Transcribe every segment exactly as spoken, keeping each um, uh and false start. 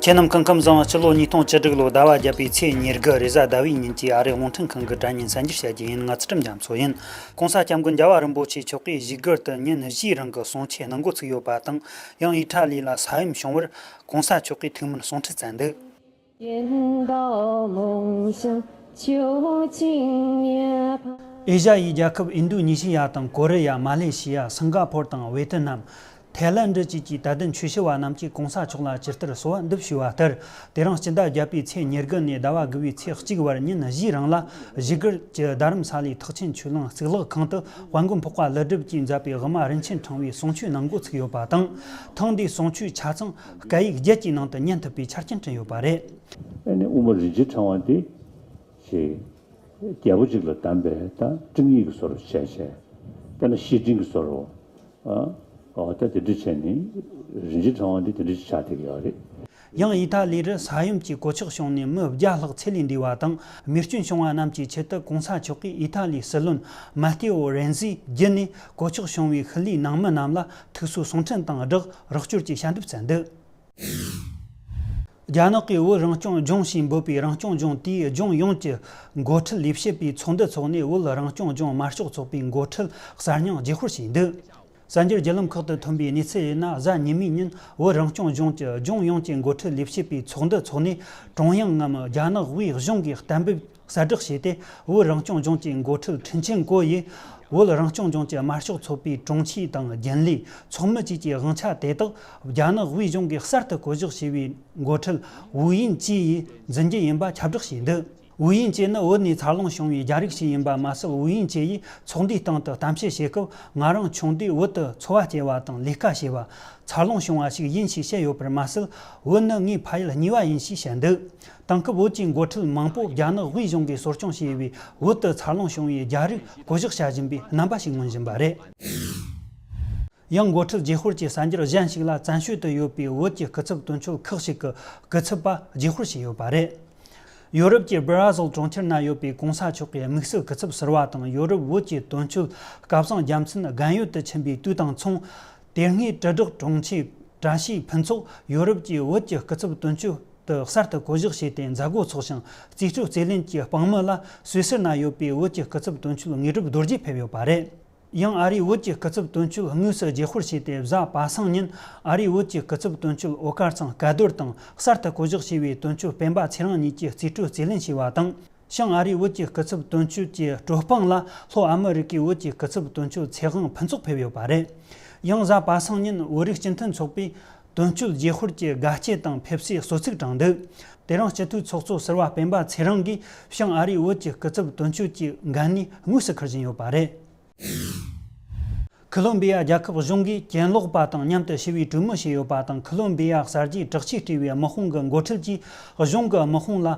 ཁྱེད་རྣམས་སྐུ་ཁམས་བཟང་། སྤྱི་ལོ་ཉིས་སྟོང་བཅུ་དྲུག་ལོ་ཟླ་བ་བརྒྱད་པའི་ཚེས་ཉེར་དགུ་རེས་གཟའ་ཟླ་བའི་ཉིན་གྱི་ཨ་རིའི་རླུང་འཕྲིན་ཁང་གི་དྲ་བརྙན་གསར་འགྱུར་བཤད་རྒྱུ་ཡིན། ང་ཚུལ་ཁྲིམས་རྒྱ་མཚོ་ཡིན། ྋགོང་ས་ྋསྐྱབས་མགོན་རྒྱལ་བ་རིན་པོ་ཆེ་མཆོག་གིས་བཞུགས་སྒར་དུ་ཉིན་བཞིའི་རིང་གི་གསུང་ཆོས་གནང་འགོ་ཚུགས་ཡོད་པ་དང་། ཡང་ཨི་ཊ་ལི་ལ་ས་ཡོམ་བྱུང་བར་ྋགོང་ས་མཆོག་གིས་ཐུགས་སྨོན་གསུང་འཕྲིན་བསྩལ་འདུག། ཨེ་ཤ་ཡའི་རྒྱལ་ཁབ་ཨིན་རྡུ་ནི་ཤི་ཡ་དང་ཀོ་རི་ཡ། མ་ལེ་ཤི་ཡ། སིང་ག་ཕོར་དང་ཝེ་ཏི་ནམ། ཐའི་ལན་ཌི་བཅས་ཀྱི་དད་ལྡན་ཆོས་ཞུ་བ་རྣམས་ཀྱིས་ྋགོང་ས་མཆོག་ལ་ཇི་ལྟར་གསོལ་བ་འདེབས་ཞུས་པ་ལྟར། དེ་རིང་སྤྱི་ཟླ་བརྒྱད་པའི་ཚེས་ཉེར་དགུ་ནས་ཟླ་བ་དགུ་པའི་ཚེས་གཅིག་བར་ཉིན་བཞིའི་རིང་ལ་བཞུགས་སྒར་གྱི་རྡ་རམ་ས་ལའི་ཐེག་ཆེན་ཆོས་གླིང་གཙུག་ལག་ཁང་དུ་དཔལ་མགོན་འཕགས་པ་ཀླུ་སྒྲུབ་ཀྱིས་མཛད་པའི་དབུ་མ་རིན་ཆེན་ཕྲེང་བའི་གསུང་ཆོས་གནང་འགོ་ཚུགས་ཡོད་པ་དང་། ཐེངས་འདིའི་གསུང་ཆོས་ཆ་ཚང་སྐད་ཡིག་བརྒྱད་ཀྱི་ནང་དུ་ཉན་ཐུབ་པའི་ཆ་རྐྱེན་བསྐྲུན་ཡོད་པ་རེད། ཨ་ནི་དབུ་མ་རིན་ཆེན་ཕྲེང་བ་འདི་ཞེས་རྒྱལ་པོ་གཅིག་ལ་གདམས་པའི་ད་སྤྲིངས་ཡིག་གི་བཟོ་འདྲ་བྱས་བྱས། དཔེར་ན་བཤེས་སྤྲིང་གི་བཟོ་འདྲ། ཨ་ཨོ་ད་དེ་འདྲ་བྱས་ནས་རིན་ཆེན་ཕྲེང་བ་འདི་དེ་འདྲ་ཞིག་ཆགས་བསྡད་ཀྱི་ཡོད་རེད། ཡང་ཨི་ཐ་ལི་རུ་ས་ཡོམ་གྱི་གོད་ཆག་བྱུང་ནས་མི་བརྒྱ་ལྷག་ཚེ་ལས་འདས་པ་དང་། རྨས་སྐྱོན་བྱུང་བ་རྣམས་ཀྱི་ཆེད་དུ་ྋགོང་ས་མཆོག་གིས་ཨི་ཐ་ལིའི་སྲིད་བློན་མ་ཏེ་ཨོ་རེན་ཛི་བརྒྱུད་ནས་གོད་ཆག་བྱུང་བའི་ཤུལ་ལུས་ནང་མི་རྣམས་ལ་ཐུགས་གསོའི་གསུང་འཕྲིན་དང་སྦྲགས་རོགས་སྐྱོར་གྱི་ཞལ་འདེབས་བསྩལ་འདུག། རྒྱ་ནག་གིས་བོད་རང་སྐྱོང་ལྗོངས་ཞེས་འབོད་པའི་རང་སྐྱོང་ལྗོངས་དེའི་ལྗོངས་ཡོངས་ཀྱི་འགོ་ཁྲིད་ལས་བྱེད་པའི་ཚོགས་འདུ་འཚོགས་ནས། བོད་རང་སྐྱོང་ལྗོངས་དམར་ཤོག་ཚོགས་པའི་འགོ་ཁྲིད་གསར་རྙིང་བརྗེ་སྤོར་བྱས་འདུག། གསར་འགྱུར་བརྒྱུད་ལམ་ཁག་ཏུ་ཐོན་པའི་གནས་ཚུལ་ཡིན་ན། གཟའ་ཉི་མའི་ཉིན་བོད་རང་སྐྱོང་ལྗོངས་ཀྱི་ལྗོངས་ཡོངས་ཀྱི་འགོ་ཁྲིད་ལས་བྱེད་པའི་ཚོགས་འདུ་འཚོགས་ནས། ཀྲུང་དབྱང་ངམ་རྒྱ་ནག་དབུས་གཞུང་གིས་གཏན་འབེབས་གསལ་བསྒྲགས་བྱས་ཏེ། བོད་རང་སྐྱོང་ལྗོངས་ཀྱི་འགོ་ཁྲིད་ཁྲིན་ཆན་ཀོ་ཡིས་བོད་རང་སྐྱོང་ལྗོངས་ཀྱི་དམར་ཤོག་ཚོགས་པའི་དྲུང་ཆེ་དང་རྒྱུན་ལས། ཚོགས་མི་བཅས་ཀྱི་དབང་ཆ་དེ་དག་རྒྱ་ནག་དབུས་གཞུང་གིས་གསར་དུ་བསྐོ་གཞག་བྱས་པའི་འགོ་ཁྲིད་ཝུའུ་དབྱིན་ཅེ་ཡིས་འཛིན་རྒྱུ་ཡིན་པ་ཁྱབ་བསྒྲགས་བྱས་འདུག། ཝུའུ་དབྱིན་ཅེ་ནི་བོད་ནས་འཚར་ལོངས་བྱུང་བའི་རྒྱ་རིགས་ཤིག་ཡིན་པ་མ་ཟད། ཝུའུ་དབྱིན་ཅེ་ཡིས་ཚོགས་འདུའི་སྟེང་དུ་གཏམ་བཤད་བྱེད་སྐབས། ང་རང་ཆུང་དུས་བོད་དུ་འཚོ་བ་སྐྱེལ་བ་དང་ལས་ཀ་བྱས་པ། འཚར་ལོངས་བྱུང་བ་ཞིག་ཡིན་ཞེས་བཤད་ཡོད་པར་མ་ཟད། བོད་ནི་ངའི་ཕ་ཡུལ་གཉིས་པ་ཡིན་ཞེས་བཤད་འདུག། དེང་སྐབས་བོད་ཀྱི་འགོ་ཁྲིད་མང་པོ་རྒྱ་ནག་དབུས་གཞུང་གིས་གསོ་སྐྱོང་བྱས་པའི་བོད་དུ་འཚར་ལོངས་བྱུང་བའི་རྒྱ་རིགས་བསྐོ་གཞག་བྱ་བཞིན་པའི་རྣམ་པ་ཞིག་མངོན་བཞིན་པ་རེད། ཡང་འགོ་ཁྲིད་བརྗེ་སྤོར་གྱི་གསར་འགྱུར་གཞན་ཞིག་ལ། བཙན་བྱོལ་དུ་ཡོད་པའི་བོད་ཀྱི་སྐུ་ཚབ་དོན་གཅོད་ཁག་ཅིག་གི་སྐུ་ཚབ་པ་བརྗེ་སྤོར་བྱས་ཡོད་པ་རེད། ཡོ་རོབ་ཀྱི་སྦི་ར་ཟིལ་གྲོང་ཁྱེར་ན་ཡོད་པའི་ྋགོང་ས་མཆོག་གི་དམིགས་བསལ་སྐུ་ཚབ་ཟུར་པ་དང་། ཡོ་རོབ་བོད་ཀྱི་དོན་གཅོད་སྐལ་བཟང་རྒྱལ་མཚན་རྒན་ཡོལ་དུ་ཕྱིན་པའི་དུས་དང་མཚུངས། དེ་སྔའི་དྲིལ་བསྒྲགས་དྲུང་ཆེ་བཀྲ་ཤིས་ཕུན་ཚོགས། ཡོ་རོབ་ཀྱི་བོད་ཀྱི་སྐུ་ཚབ་དོན་གཅོད་དུ་གསར་དུ་བསྐོ་གཞག་བྱས་ཏེ་མཛད་སྒོ་འཚོགས་ཤིང་། རྩིས་སྤྲོད་རྩིས་ལེན་གྱི་དཔང་མི་ལ་སུད་སིར་ན་ཡོད་པའི་བོད་ཀྱི་སྐུ་ཚབ་དོན་གཅོད་དངོས་གྲུབ་རྡོ་རྗེ་ཕེབས་ཡོད་པ་རེད། ཡང་ཨ་རིའི་བོད་ཀྱི་སྐུ་ཚབ་དོན་གཅོད་དངོས་སུ་བརྗེ་སྤོར་བྱས་ཏེ། གཟའ་པ་སངས་ཉིན་ཨ་རིའི་བོད་ཀྱི་སྐུ་ཚབ་དོན་གཅོད་ཨོ་དཀར་ཚང་སྐལ་རྡོར་དང་། གསར་དུ་བསྐོ་གཞག་བྱས་པའི་དོན་གཅོད་སྤེན་པ་ཚེ་རིང་གཉིས་ཀྱིས་རྩིས་སྤྲོད་རྩིས་ལེན་བྱས་པ་དང་། ཞིང་ཨ་རིའི་བོད་ཀྱི་སྐུ་ཚབ་དོན་གཅོད་ཀྱི་སྤྲོ་དཔང་ལ་ལྷོ་ཨ་མི་རི་ཀའི་བོད་ཀྱི་སྐུ་ཚབ་དོན་གཅོད་ཚེ་དབང་ཕུན་ཚོགས་ཕེབས་ཡོད་པ་རེད། ཡང་གཟའ་པ་སངས་ཉིན་བོད་རིགས་སྤྱི་མཐུན་ཚོགས་པས་དོན་གཅོད་བརྗེ་སྤོར་གྱི་དགའ་སྐྱིད་དང་ཕེབས་བསུའི་གསོལ་ཚིགས་དྲངས་འདུག། དེ་རིང་སྤྱི་འཐུས་ཚོགས་གཙོ་ཟུར་པ་སྤེན་པ་ཚེ་རིང་གིས་ཞིང་ཨ་རིའི་བོད་ཀྱི་སྐུ་ཚབ་དོན་གཅོད་ཀྱི་འགན་ནུས་དངོས་སུ་འཁུར་བཞིན་ཡོད་པ་རེད། ཁོ་ལོམ་བི་ཡ་རྒྱལ་ཁབ་གཞུང་གིས་གྱེན་ལོག་པ་དང་མཉམ་དུ་ཞི་བའི་གྲོས་མོལ་བྱས་ཡོད་པ་དང་། ཁོ་ལོམ་བི་ཡ་གསར་བརྗེའི་དྲག་ཆས་སྤྲས་པའི་དམག་དཔུང་གི་འགོ་ཁྲིད་ཀྱིས་གཞུང་གི་དམག་དཔུང་ལ་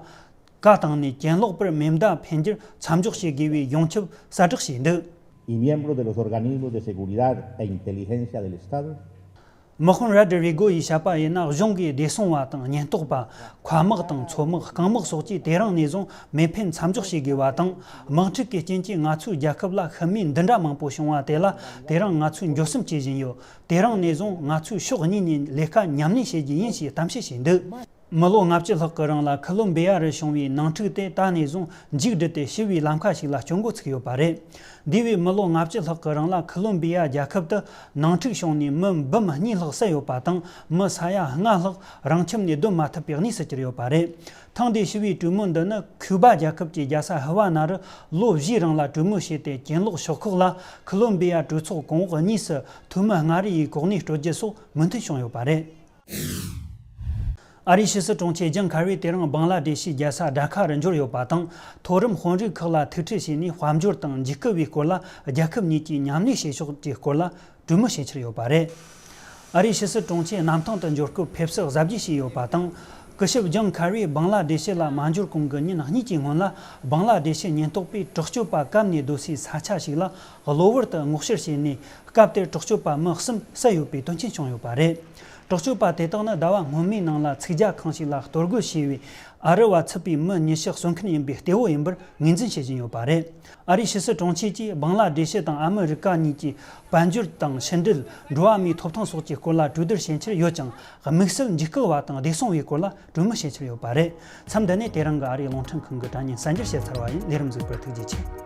བཀའ་བཏང་ནས། གྱེན་ལོག་པར་མེ་མདའ་འཕེན་རྒྱུར་མཚམས་འཇོག་བྱེད་དགོས་པའི་ཡོངས་ཁྱབ་གསལ་བསྒྲགས་བྱས་འདུག། Y miembros de los organismos de seguridad e inteligencia del Estado དམག་དཔོན་རལ་ཌི་རི་གོ་ཡིས་བཤད་པ་ཡིན་ན། གཞུང་གིས་བདེ་སྲུང་བ་དང་ཉེན་རྟོག་པ། མཁའ་དམག་དང་མཚོ་དམག། རྐང་དམག་སོགས་ཀྱིས་དེ་རིང་ནས་བཟུང་མེ་འཕེན་མཚམས་འཇོག་བྱེད་དགོས་པ་དང་། དམག་འཁྲུག་གི་རྐྱེན་གྱིས་ང་ཚོའི་རྒྱལ་ཁབ་ལ་ཤི་རྨས་འདི་འདྲ་མང་པོ་བྱུང་བ་དེ་ལ་དེ་རིང་ང་ཚོས་འགྱོད་སེམས་བྱེད་བཞིན་ཡོད། དེ་རིང་ནས་བཟུང་ང་ཚོས་ཕྱོགས་གཉིས་ནས་ལས་ཀ་མཉམ་ལས་བྱེད་རྒྱུ་ཡིན་ཞེས་གཏམ་བཤད་བྱས་འདུག། མི་ལོ་ལྔ་བཅུ་ལྷག་གི་རིང་ལ་ཁོ་ལོམ་བི་ཡ་རུ་བྱུང་བའི་ནང་འཁྲུག་དེ་ད་ནས་བཟུང་མཇུག་བསྒྲིལ་ཏེ། ཞི་བའི་ལམ་ཁ་ཞིག་ལ་སྐྱོད་འགོ་ཚུགས་ཡོད་པ་རེད། འདས་པའི་མི་ལོ་ལྔ་བཅུ་ལྷག་གི་རིང་ལ་ཁོ་ལོམ་བི་ཡ་རྒྱལ་ཁབ་ཏུ་ནང་འཁྲུག་བྱུང་ནས་མི་འབུམ་གཉིས་ལྷག་བསད་ཡོད་པ་དང་། མི་ས་ཡ་ལྔ་ལྷག་རང་ཁྱིམ་ནས་སྡོད་མ་ཐུབ་པའི་གནས་སུ་གྱུར་ཡོད་པ་རེད། ཐེངས་འདིའི་ཞི་བའི་གྲོས་མོལ་འདི་ནི་ཁུ་བ་རྒྱལ་ཁབ་ཀྱི་རྒྱལ་ས་ཧ་ཝ་ན་རུ་ལོ་བཞིའི་རིང་ལ་གྲོས་མོལ་བྱས་ཏེ། གྱེན་ལོག་ཕྱོགས་ཁག་ལ་ཁོ་ལོམ་བི་ཡ་གྲོས་ཚོགས་གོང་འོག་གཉིས་སུ་འཐུས་མི་ལྔ་རེ་ཡི་གོ་གནས་སྤྲོད་རྒྱུ་སོགས་མོས་མཐུན་བྱུང་ཡོད་པ་རེད། ཨ་རིའི་ཕྱི་སྲིད་དྲུང་ཆེ་ཇིམ་ཁ་རི་དེ་རིང་བང་ལ་དེ་ཤི་རྒྱལ་ས་ཌ་ཁ་རུ་འབྱོར་ཡོད་པ་དང་། མཐོ་རིམ་དཔོན་རིགས་ཁག་ལ་ཐུག་འཕྲད་བྱས་ནས། དཔལ་འབྱོར་དང་འཇིགས་སྐུལ་བའི་སྐོར་ལ་རྒྱལ་ཁབ་གཉིས་ཀྱིས་མཉམ་ལས་བྱེད་ཕྱོགས་ཀྱི་སྐོར་ལ་གྲོས་མོལ་བྱེད་འཆར་ཡོད་པ་རེད། ཨ་རིའི་ཕྱི་སྲིད་དྲུང་ཆེ་གནམ་ཐང་དུ་འབྱོར་སྐབས་ཕེབས་བསུ་གཟབ་རྒྱས་བྱས་ཡོད་པ་དང་། སྐུ་ཞབས་ཇིམ་ཁ་རི་བང་ལ་དེ་ཤི་ལ་མ་འབྱོར་གོང་གི་ཉིན་གཉིས་ཀྱི་སྔོན་ལ། བང་ལ་དེ་ཤི་ཉེན་རྟོག་པས་དྲག་སྤྱོད་པ་བཀབ་ནས་སྡོད་སའི་ས་ཆ་ཞིག་ལ་གློ་བུར་དུ་སྔོག་བཤེར་བྱས་ནས། སྐབས་དེར་དྲག་སྤྱོད་པ་མི་གསུམ་བསད་ཡོད་པའི་དོན་རྐྱེན་བྱུང་ཡོད་པ་རེད། དྲག་སྤྱོད་པ་དེ་དག་ནི་ཟླ་བ་སྔོན་མའི་ནང་ལ་ཚིག་རྒྱག་ཁང་ཞིག་ལ་གཏོར་རྒོལ་བྱས་པའི་ཨ་རི་བ་ཚུད་པའི་མི་ཉི་ཤུ་གསོད་མཁན་ཡིན་པའི་གཏེ་བོ་ཡིན་པར་ངོས་འཛིན་བྱེད་བཞིན་ཡོད་པ་རེད། ཨ་རིའི་ཕྱི་སྲིད་དྲུང་ཆེ་གྱིས་བང་ལ་དེ་ཤི་དང་ཨ་མི་རི་ཀ་གཉིས་ཀྱི་དཔལ་འབྱོར་དང་ཕྱི་འབྲེལ། འགྲོ་བ་མིའི་ཐོབ་ཐང་སོགས་ཀྱི་སྐོར་ལ་གྲོས་བསྡུར་བྱེད་འཆར་ཡོད་ཅིང་། དམིགས་བསལ་འཇིགས་སྐུལ་བ་དང་བདེ་སྲུང་བའི་སྐོར་ལ་གྲོས་མོལ་བྱེད་འཆར་ཡོད་པ་རེད། མཚམས་འདི་ནས་དེ་རིང་གི་ཨ་རིའི་རླུང་འཕྲིན་ཁང་གི་དྲ་བརྙན་གསར་འགྱུར་བཤད་ཚར་བ་ཡིན། ལས་རིམ་གཟིགས་པར་ཐུགས་རྗེ་ཆེ།